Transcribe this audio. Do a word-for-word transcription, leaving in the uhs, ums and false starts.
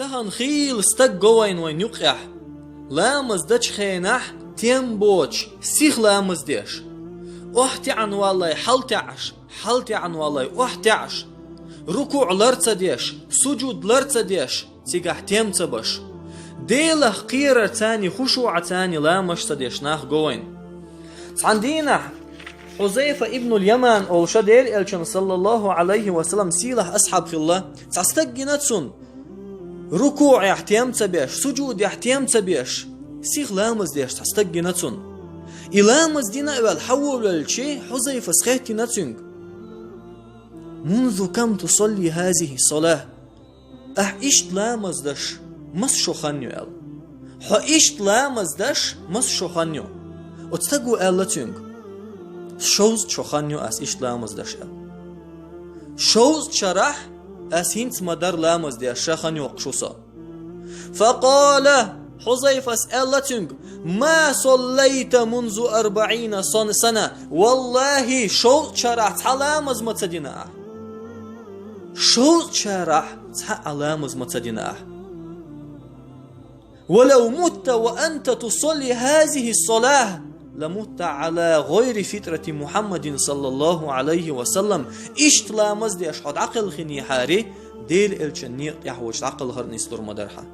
Тахан хийла стаг го вайна вайна юкъехь, ламаз дечу хенахь тем боцуш, сиха ламаз деш. ОхьатаьӀна валлай хьалатаьӀаш, хьалатаьӀна валлай охьатаьӀаш. РукуӀ лар ца деш, сужуд лар ца деш, цигахь тем ца беш. Делах кхерарца, хушуӀаца ламазаш ца деш нах го вайна. Цхьана дийнахь Хьузайфа ибнуль Яман олуш, Делан Элчан, саллаллаху Ӏалайхи ва саллам, сийлахь асхьаб хилла, цхьа стаг гина цунна, рукуӀехь тем ца беш, сужудехь тем ца беш, сиха ламаз деш цхьа стаг гина цунна. И ламаз дина а ваьлла, хьаволавелча, Хьузайфас хаьттина цуьнга: «Мунзу кам тусалли хазихи салах?» Ахь иштта ламаз деш маса шо хан ю аьлла. Хьо иштта ламаз деш маса шо хан ю? Оцу стага аьлла цуьнга: «Шовзткъа шо хан ю ас иштта ламаз деш», аьлла. «Шовзткъа шарахь ас хӀинца ма-дарра ламаз деш ша хан йоккхуш ву со». Факъала, Хьузайфас аьлла цуьнга: «Ма саллайта мунзу арбаӀина сан-, сана». Валлахи, шовзткъа шарахь цхьа ламаз ма ца дина ахь. Шовзткъа шарахь цхьа а ламаз ма ца дина ахь. «Ва лав мутта ва анта тусалли хазихи салах, ла мутта Ӏала гӀайри фитрати Мухьаммадин, саллаллаху Ӏалайхи ва саллам». Иштта ламаз деш хьо дӀакхелхинехьара, Делан Элчан некъа тӀехь волчу дӀакхалхар нислур ма дара хьан.